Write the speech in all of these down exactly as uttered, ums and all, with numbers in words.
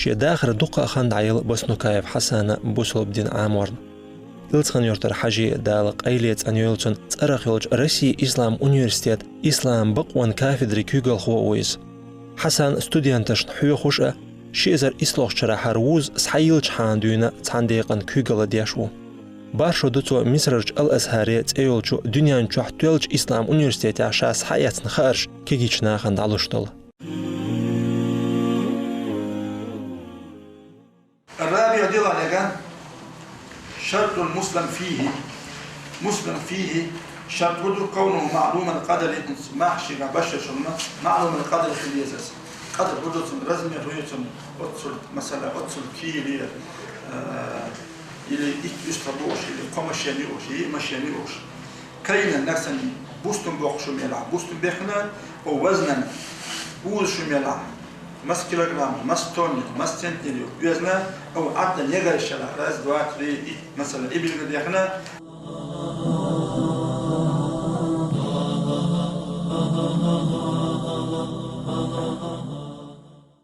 Шен дахар дукха хан дӀаяла Баснукаев Хьасана бусалба дин Ӏаморна. Илцхан-Юртара Хьажи, Дала къайле цӀанйойла цун, цӀерагӀа йолчу Россин ислам университетан ислам бакъонан кафедрин куьйгалхо а ву иза. Хьасан студенташна хьоьхуш а, ши эзар исслгӀачу шарахь хӀара вуз схьайиллачхьана дуьйна цхьана декъана куьйгалла деш ву. БархӀ шо ду цо Мисарарчу Ал-Азхьаре цӀе йолчу дуьнен чохь тоьллачу ислам университетехь ша схьаэцна хаарш кегийчу нахана дӀалуш долу. الرابع, диланега, شرط المسلم فيه, مسلم فيه шарт хӀун ду, كونه معلوم القدر, мах шега башшалла, معلوم القدر хила еза. Къадр хӀун ду цуьнан, размер хӀун ю цуьнан, оццул, масала, оццул кийла, э, или итт уьстагӀ бу уьш, или кхо машен ю уьш, йиъ машен ю уьш. كيلا, нагахь санна бустам боккхуш хӀума елахь, бустам бехна, أو وزنا, узуш хӀума елахь, масса килограмм, масса тонна, масса центнер ю, оьзна, أو عدا, ягайша елахь, раз, два, три, итт, масала, и билгал дехна.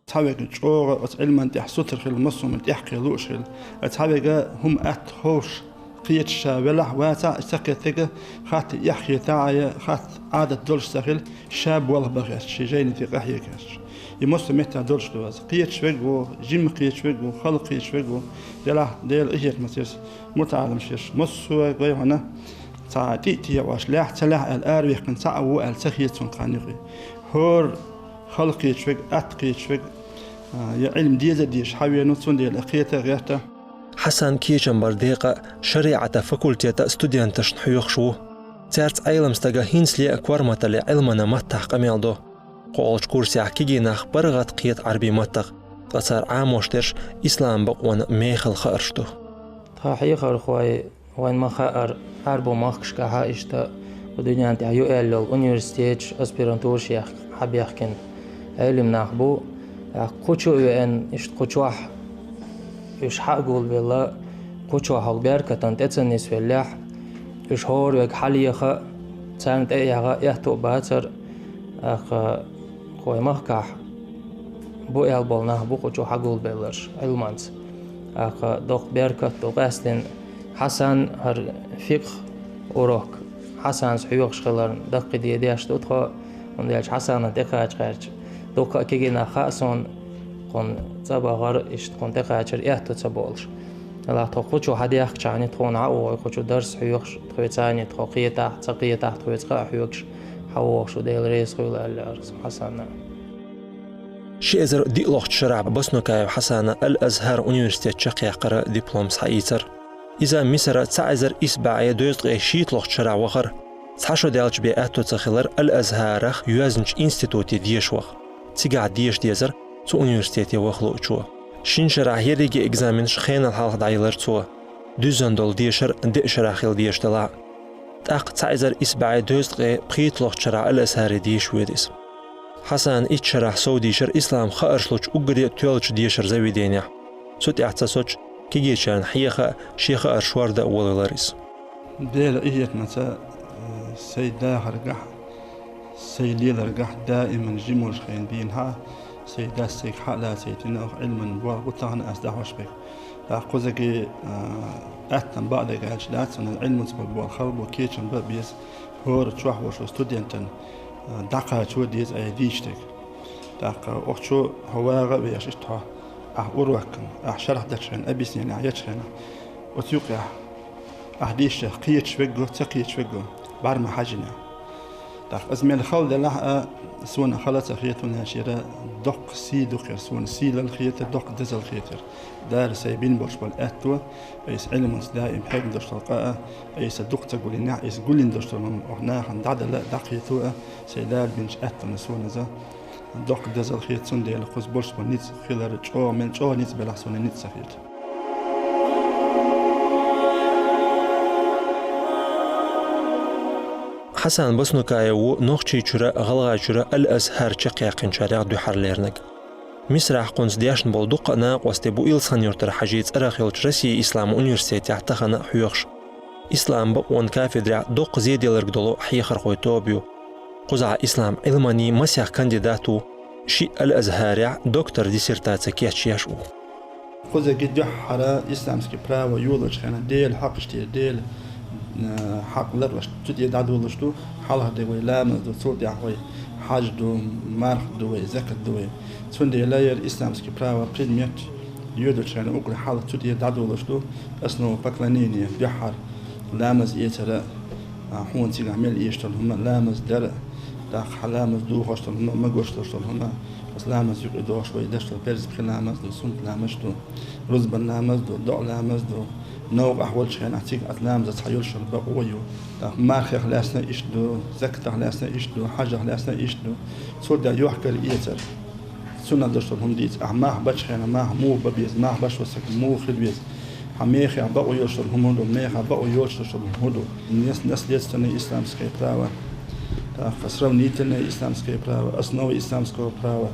Цхьаверг чӀогӀа оцу Ӏилман тӀехь сутара хила, массо а хӀуманна тӀехь кхин лууш хила. Цхьаверг хӀума атта ховш, кхеташ ша велахь а, вацахь а, ца кхеттарг хатта эхь хетахь а, я хатта Ӏадат долуш ца хила, ша болх бан гӀерташ, шен жайни тӀе къахьега гӀерташ. И массо а меттехь долуш ду иза. Кхеташ верг ву, жимма кхеташ верг ву, хала кхеташ верг ву, делахь Делан къинхетамца иза мутаӀалим шераш. Массо а гой хьуна цхьа тӀе а тӀе а Ӏаш, лаьхьа ца лаьхьа аьлла, араваьккхина цхьаъ а ву аьлла ца хета цунна кхана юкъе. ХӀора хала кхеташ верг, атта кхеташ верг, а, я Ӏилма деза а дезаш хьавеана ву, цундела кхета а гӀерта. Хьасан кечам бар декъан а, шариӀатан факультетан а студенташна хьоьхуш ву. Цаьрца Ӏелам стага хӀинцале а корматалле Ӏилманан маттахь къамел до. КхоалгӀачу курсехь кегий нах паргӀат кхета Ӏаьрбийн маттах, ткъа цара Ӏамош дерш ислам бакъонан мехала хаарш ду. Тхан хьехархой, вайн ма-хаъара, Ӏаьрбийн махкашкахь а иштта, кху дуьнен тӀехь ю аьлла йолу университеташ, аспирантураш яхка хьабаьхкина Ӏелим нах бу. ТӀаккха кху чу а веана, иштта кху чохь уьш хьа а гулбелла, кху чохь хьо беркатан тӀе ца нисвеллехь, уьш хӀора верг хьалеха а, царна тӀе а ягӀа а аьтто а бацара, тӀаккха кху вайн махкахь бу аьлла болу нах бу кху чу хьагулбелларш Ӏилманца. ТӀаккха доккха беркат ду къаьсттина Хьасан хӀара фикъх урок, Хьасанца хьоьхуш хиларна даккхий де деш ду тхо, хӀунда аьлча Хьасанна тӀекхача гӀерташ дуккха а кегий нах хаьа суна, кхунна цӀа бахара, иштта кхунна тӀекхачар аьтто ца болуш. Делахь тхо кху чу хьадаьхкичхьана, тхуна хьа а вогӀий кху чу дарс хьоьхуш, тхоьца а, тхо кхетахь, ца кхетахь, тхоьца кхаъ хьоьгуш хьавогӀуш ву, Дела реза хуьлда аьлла Хьасанна. Ши эзар диълагӀчу шарахь Баснукаев Хьасана Ал-Азхьар университет чекхъяккхара диплом схьаийцира. Иза Мисара цхьа эзар исс бӀе дезткъе шийтталагӀчу шарахь вахара. Цхьа шо даьлча бен аьтто ца хилира Ал-Азхьарах йоьзначу институте деша ваха. Цигахь деша дезара цу университете ваха луучо. Шина шарахь ерриге экзаменаш хенал хьалха дӀайиллира цо. Дуьззина долу дешар деа шарахь хилла деша делахь а. ТӀаккха цхьа эзар исс бӀе дезткъе пхийтталагӀчу шарахь Ал-Азхьаре деша воьду иза. Хьасана итт шарахь сов дийшира ислам хаарш лучу уггаре а тоьллачу дешаран заведенехь. Цу тӀехь ца соцуш, кегийчарна хьеха а, шен хаарш шорда а волавелира иза. Делан къинхетамца, э, сайн дахарехь, сайн леларехь даиман жима волуш хенахь дийнахь а, сайн дас сайга хьа а лацийтина, оха Ӏилманан болх бу тахана ас дӀахьош берг. ТӀаккха кхузахь, а, аьттан бакъдерг аьлча дац, хӀунда аьлча Ӏилманца болу болх хала бу, кечам бан а беза, хӀора чохь волчу студентан, а, дӀакхачо а деза айхьа дийцича дерг. ТӀаккха оха чу хьо вагӀа а вехаш, иштта хьо, ахь урокан, ахь шархь дечу хенахь, объяснение ахь ечу хенахь, оцу юкъехь ахь дийшича кхеташ верг а, ца кхеташ верг а, бӀаьрма хьажийна. ТӀаккха иза мел хала делахь а, суна хала ца хета, хӀунда аьлча доккха сий ду-кх хӀара, суна сийлалла хетара, доккха дезалла хетара. Дала сайн бина болуш болу аьтто, айса Ӏилманца даим хьегна долуш долу къа а, айса дукха ца гулйинехь а, айса гулйина долуш долу хӀума оха нахана дӀадала а, дӀакхето а, сайн Дала бинчу аьттонна суна иза доккха дезалла хета, цундела кхуза болуш болу ницкъ хилар чӀогӀа, мел чӀогӀа ницкъ белахь, суна ницкъ ца хета. Хьасан Баснукаев ву Нохчийчуьра, ГӀалгӀайчуьра Ал-Азхар чакхъяьккхинчарех дуьххьарлерниг. Мисрахь кхунца дешна болу дуккха а накъостий бу Илсхан-Юьртара Хьажий цӀарах йолчу Российн ислам университетехь тахана хьоьхуш. Ислам бакъонан кафедрехь доккха зеделларг долу хьехархойн тоба ю. Кхузахь ислам Ӏилманийн масех кандидат ву, шиъ Ал-Азхарехь доктор диссертаци кечъеш ву. Кхузахь дуьххьара исламский право йолучу хенахь Делан хьакъаш тӀера, Делан, а, хьакъ ларлуш, цу тӀера дӀадолуш ду, хьалха де вай ламаз ду, цул тӀаьхьа вай хьаж ду, марха ду вай, закат ду вай. Цундела яра исламский право предмет йоьдучу хенахь уггар хьалха цу тӀера дӀадолуш ду, основа поклонения, дуьххьара ламаз эцара, а, хьуна цигахь мел эшаш долу хӀума, ламаз дара, тӀаккха хьан ламаз духуш долу хӀума, магош долу хӀума, аса ламаз юкъе дохуш вай деш долу перз пхи ламаз ду, суннат ламаз ду, рузбан ламаз ду, доӀа ламаз ду, новкъахь волчу хенахь цига аса ламаза цхьа йолуш йолу бакъо ю. ТӀаккха мархех лаьцна иштта ду, закатах лаьцна иштта ду, хьажах лаьцна иштта ду. Цул тӀаьхьа йохкар эцар. Суннат долуш долу хӀума дийца. Ахьа мах бачу хенахь, мах муха бан беза, мах баш ван сага муха хила веза. Хьан мехех бакъо йолуш долу хӀума хӀун ду, мехех бакъо йоцуш долуш долу хӀума хӀун ду. Нес-, наследственное исламское право, тӀаккха сравнительное исламское право, основы исламского права,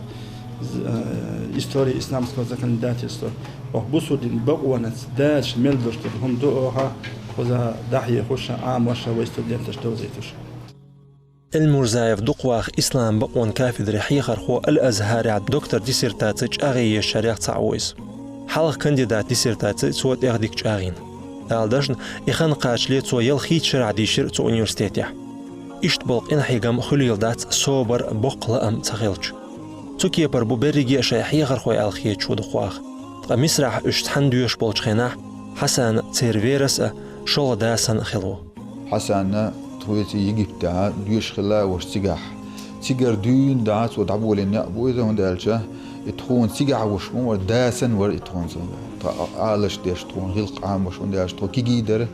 з-, э, история исламского законодательства. Оха бусурдин бакъонца дацаш мел долуш долу хӀума ду оха, кхуза дӀахьехуш а, Ӏамош а вай студенташ довзийтуш. Эльмурзаев дукхаваха ислам бакъонан кафедре хьехархо Ал-Азхарехь доктор диссертаци чӀагӀъешшарех цхьаъ ву иза. Хьалха кандидат диссертаци цо тӀех дика чӀагӀйина. Ала дашна, и хан кхачале цо ял хийца шарахь дийшира цу университетехь. Иштта болу къинхьегам хуьлийла дац собар, боккха лаам ца хилча. Цу кепара бу берриге а шайн хьехархой аьлла хеташ ву дукхаваха. Ткъа Мисрахь уьш цхьаьна доьшуш болчу хенахь Хьасана церан верас а, шолгӀа да санна хилла ву. Хьасана тхоьца Египтехь доьшуш хилла а ваша цигахь. Цигара дуьйна дӀа цо дӀаболийна некъ бу иза, хӀунда аьлча и тхуна цигахь ваша ма вара, да санна вара и тхуна цигахь. Тхан Ӏалаш деш, тхуна гӀиллакх Ӏамош, хӀунда аьлча тхо кегий дара,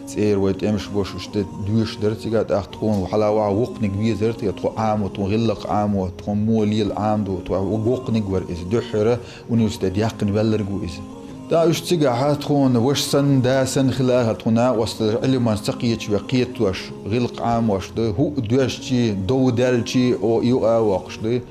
цӀера вай тӀемаш бош уьш де доьшуш дара цигахь, тӀаккха тхуна хьала ваха воккханиг везара, тхан тхо Ӏамо, тхан гӀиллакх Ӏамо, тхан мо лела Ӏамадо, тхан воккханиг вара иза дуьххьара. Университет яьккхина ваьлларг ву иза. ТӀаккха уьш цигахь тхуна ваша санна, да санна хилла а, тхуна накъосталла Ӏилманца ца кхеташ ве кхетош, гӀиллакх Ӏамош ду, хӀуъа доьжчи, дов даьлчи, о, юкъа а воккхуш ду,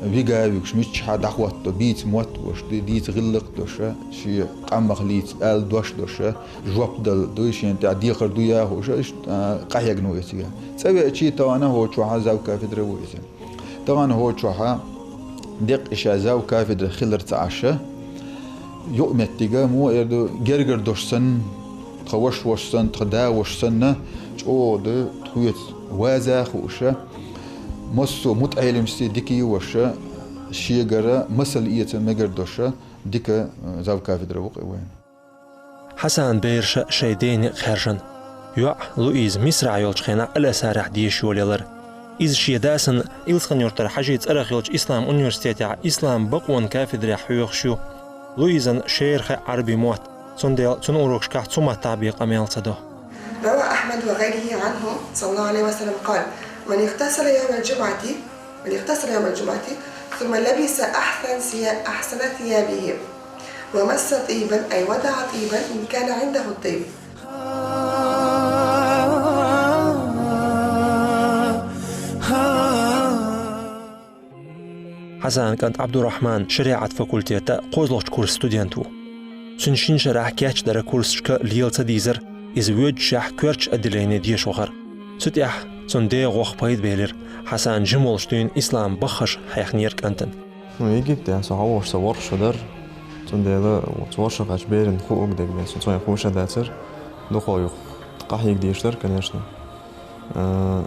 вига а вигуш, миччахьа дӀахӀотто, бийца мотт а беш ду, дийца гӀиллакх а деш, шен къамах лийца ала дош а деш, жоп дала ду, шена тӀехь дехар дуй а хууш, иштта, а, къахьегна ву иза цигахь. ЦӀа веачи тахана хӀокху чохь завкафедра ву иза. Тахана хӀокху чохь деккъа ша завкафедра хилар ца Ӏаш, юкъаметтиг, муха эр ду, гергара дош санна, тхан ваша ваша санна, тхан да ваша санна, чӀогӀа ду, тхоьца ваза а хууш, массо а мутаӀелимашца дика йовш, шегара масал эца мегар дош, дика, э, завкафедра ву-кх и вайн. Хьасанан бераш а шайн ден некъ хаьржина. ЙоӀ Луиза Мисрахь йолчу хенахь Ал-Азхарехь деша йолаелира. Иза шен да санна Илсхан-Юьртара Хьажий цӀарах йолчу ислам университетехь ислам бакъонан кафедрехь хьоьхуш ю. Луизан шера хаьа Ӏарбийн мотт, цундела цуьнан урокашкахь цу маттахь бен къамел ца до. روى أحمد وغيره عنه صلى الله عليه وسلم قال: من اغتسل يوم الجمعة، من اغتسل يوم الجمعة ثم لبس أحسن ثيا-، أحسن ثيابه ومس طيبا، أي وضع طيبا إن كان عنده الطيب. Хьасанан кӀант Ӏабдурахьман шариӀат факультета кхозлагӀчу курсан студент ву. Цуьнан шина шарахь кечдара курсашка лела ца дийзара, иза воьдучехь коьртачу отделене деша вахара. Цу тӀехь цунна дегӀан гӀуллакх пайда белира, Хьасана жима волуш дуьйна ислам баххаш хьехнера кӀантана. Ну, Египтехь со хьалхош сан ворхӀ шо дара. Цундела оцу ворхӀ шо кхаьчча берана хууг дерг бен, со цунах хууш а дацара. Дукха юха къахьега дезаш дара, конечно. А,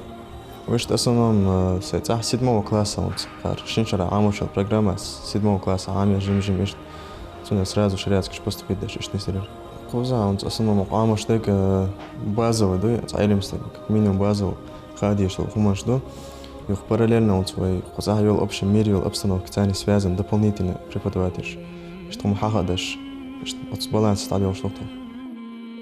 вуьшта в основном, а, сайн цӀахь седьмого класса вац кхара. Шина шарахь Ӏамош йолу программа ас седьмого класса Ӏамош жим-жим иштта. Цундела сразу шариатскаш поступить деш иштта нисдира. Кхузахь вац в основном Ӏамош дерг, а, базовый ду, цхьа Ӏилма стаг, как минимум базовый. Хадийш долу хӀуманаш ду. Юха параллельно оцу вай кхузахь йолу общий мир йолу обстановка царна связан дополнительно преподавательш. Иштта хӀума хьахадаш, иштта оцу баланс дӀадоьлхуш ду тхо.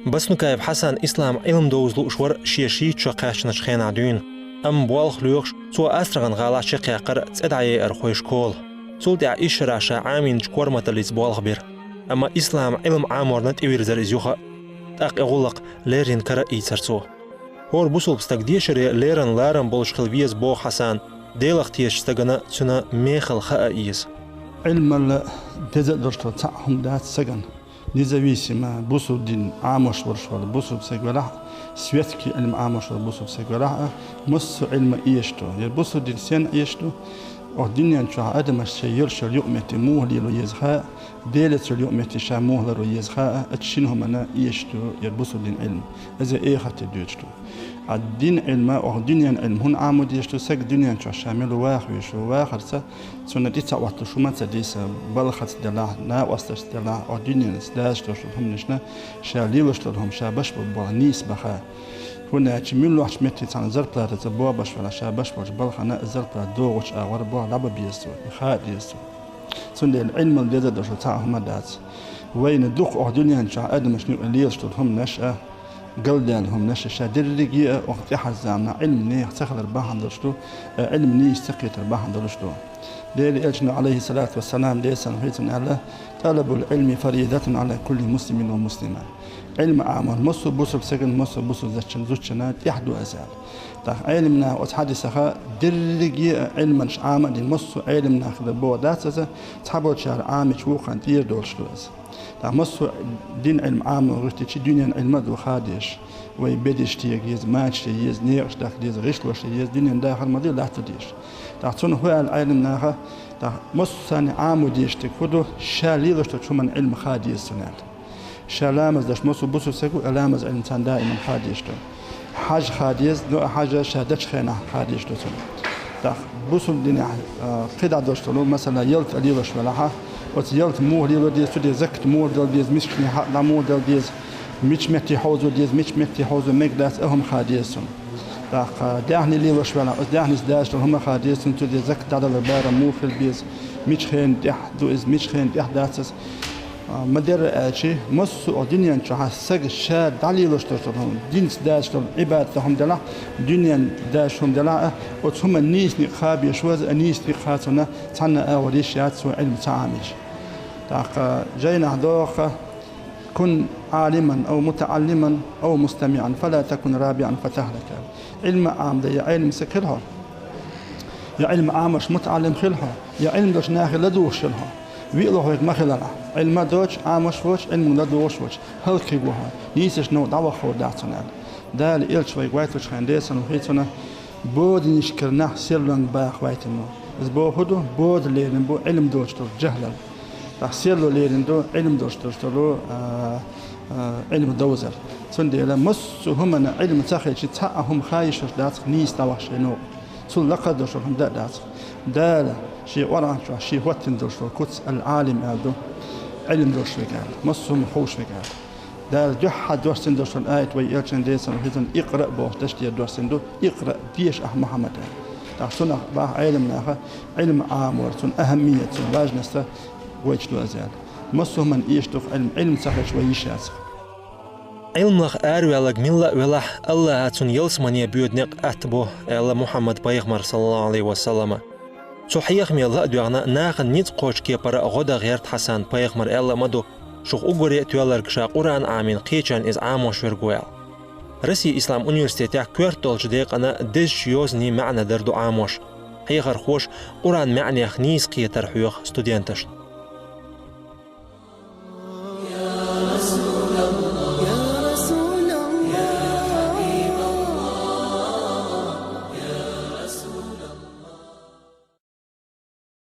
Баснукаев Хьасан ислам Ӏилма довза лууш вара шен шийтта шо кхаьчначу хенахь дуьйна, амма болх лоьхуш, цо Астрахань гӀалахь чекхъяьккхира цӀе дӀаяйархойн школа. Цул тӀаьхьа исс шарахь ша Ӏамийначу корматаллица болх бира. Амма ислам Ӏилма Ӏаморна тӀевирзира иза юха а. ТӀаккха и гӀуллакх леррина кара а ийцира цо. ХӀора бусулба стаг дешаре леррина ларам болуш хила веза боху Хьасан, Делах тешачу стагана цуьнан мехала хаа еза. Ӏилмал деза а долуш долу цхьаъ хӀума дац сагана. Независимо бусулба дин Ӏамош волуш волу бусулба саг велахь а, светский Ӏилма Ӏамош волу бусулба саг велахь а, массо а Ӏилма эшаш ду. Я бусулба дин сенна эшаш ду? Оха дуьнен чохь адамаш шайн йолуш йолу юкъаметте муха лело еза хаа, Делаца йолу юкъаметте ша муха ларо еза хаа, оцу шина хӀуманна эшаш ду я бусулба дин Ӏилма. Иза эхарте доьдуш ду. Ткъа дин Ӏилма, оха дуьнен Ӏилма хӀунда Ӏамо дезаш ду? Сага дуьнен чохь ша мила ваха везаш ву, вахарца, цунна тӀе ца Ӏоттуш хӀума ца дийса, балхаца делахь, накъосташца делахь, оха дуьненца дазаш долуш долу хӀуманашна ша лелош долу хӀума ша баш болу болх нийса баха. ХӀунда аьлча муьлххачу метте цхьана зарплатаца боху баш велахь, ша баш болчу балхана зарплата догӀучу агӀор болх дӀабан беза цо, и хаа деза цо. Цундела Ӏилмал деза а долуш цхьа а хӀума дац. Вайна дукха оха дуьнен чохь адамашна юкъа лелаш долу хӀуманаш а, галдаьлла хӀуманаш а, ша дерриге а оха тӀаьхьарчу заманахь Ӏилма нехан ца хилар бахьана долуш ду, а, Ӏилма нийса ца кхетар бахьана долуш ду. Делан Элчано, Ӏалайхиссалату вассалам, десана хӀуьйцун аьлла: «ТӀалабул Ӏилми фаридатун Ӏала кулли муслимин ва муслима». Ӏилма Ӏамор массо а бусулба сагана, массо а бусулба зачан зудчана тӀехь ду иза аьлла. ТӀаккха Ӏелам наха оцу хьадисаха дерриге а Ӏилманаш Ӏама а дина, массо а Ӏелам нах хилар боху дац иза, цхьаболчара Ӏамича вукхарна тӀера долуш ду иза. ТӀаккха массо а дин Ӏилма Ӏамо гӀиртичи дуьнен Ӏилма а ду хаа дезаш. Вай бедиш тега еза, мачаш е еза, некъаш дахка деза, гӀишлош е еза, дуьнен дахар ма ду латта дезаш. ТӀаккха цунна хӀу аьлла Ӏелам наха, тӀаккха массо а санна Ӏамо дезаш дерг хӀу ду, ша лелаш долчу хӀуманна Ӏилма хаа деза цунна аьлла. Ша ламаз деш массо а бусулба саг ву, и ламаз Ӏилма царна даиман хаа дезаш ду. Хьажа хаа деза, но а хьажа ша дечу хенахь хаа дезаш ду цунна. ТӀаккха бусулба динехь, а, кхидӀа долуш долу, масала, ялта лелош велахьа, оцу ялта муха лело деза, цу де закат муха дала деза, мискачу хьакъ дӀа муха дала деза, мича метте хьовзо деза, мича метте хьовзо мега дац, а хӀума хаа деза цунна. ТӀаккха даьхни лелош велахь, оцу даьхница дазаш долу хӀума хаа деза цунна, цу де закат дӀадалар барам муха хила беза, мича хенан тӀехь ду иза, мича хенан тӀехь дац иза. А, ма-дарра аьлчи, массо а дуьнен чохь сага ша дӀалелаш долу хӀума, динца дазаш долу Ӏибадат хӀума делахь, дуьнен дазаш хӀума делахь а, оцу хӀуманна нийса никъ хаа безаш ву иза, а нийса никъ хаа цунна цхьанна а агӀор йиш яц цо Ӏилма ца Ӏамича. ТӀаккха жайнахь догӀу-кха: «Кун Ӏалиман ав мутаӀаллиман ав мустамиӀан, фала такун рабиӀан фатахлака». Ӏилма Ӏамаде я Ӏелам саг хила хьо, я Ӏилма Ӏамош мутаӀаллим хила хьо, я Ӏилма долчу нахе ладугӀуш хила хьо. Виъ лохург ма хиларахь. Ӏилма доцуш, Ӏамош воцуш, Ӏилманга ладугӀуш воцуш, хӀаллакьхир ву хьо, нийсачу новкъа дӀаваха хьур дац хьуна аьлла. Дала Элча вайга вайталучу хенахь десана хӀуьйцуна, боданашкара нах серлонга баха вайтина ву. Иза боху хӀу ду, бода лерина бу Ӏилма доцуш долу жахӀлал. ТӀаккха серло лерина ду Ӏилма долуш долуш долу, а, а, Ӏилма довзар. Цундела массо а хӀуманна Ӏилма ца хилчи, цхьа а хӀума хаа йиш йолуш дац-кха нийса дӀаваха шайн новкъа. Цул лакхара долуш долу хӀума дан а дац-кха. Дала шен Къуръан чохь шен хӀоттина долуш долу куц, ал-Ӏалим аьлла ду, Ӏилма долуш верг аьлла, массо а хӀума ховш верг аьлла. Дала дуьххьара доссийна долуш долу аят вай Элчан десана хӀуьйцуна икъраъ бохуш дашдера доссийна ду, икъраъ, деша ахь, Мухьаммад аьлла. ТӀаккха цунах бахьа Ӏелам наха, Ӏилма Ӏамор, цунна ахӀаммият, цунна важность гойтуш ду иза аьлла. Массо а хӀуманна эшаш ду-кха Ӏилма, Ӏилма ца хилча вай йиш яц-кха. Ӏилманах араваьлларг милла а велахь, АллахӀа цунна ялсамане боьду некъ атта бу, аьлла Мухьаммад-пайхамара, саллаллаху Ӏалайхи ва саллама. Цу хьехаме ла а доьгӀна, нахана ницкъ кхочу кепара гӀо дан гӀерта Хьасан-пайхамара аьлла а ма ду: «Шух уггаре а тоьлларг ша Къуръан Ӏамийна кхечарна иза Ӏамош верг ву», аьлла. Россин ислам университетехь коьрта долчу декъана дезачу йозанийн маьӀна дар ду Ӏамош. Хьехархоша Къуръан маьӀнех нийса кхетар хьоьху студенташна.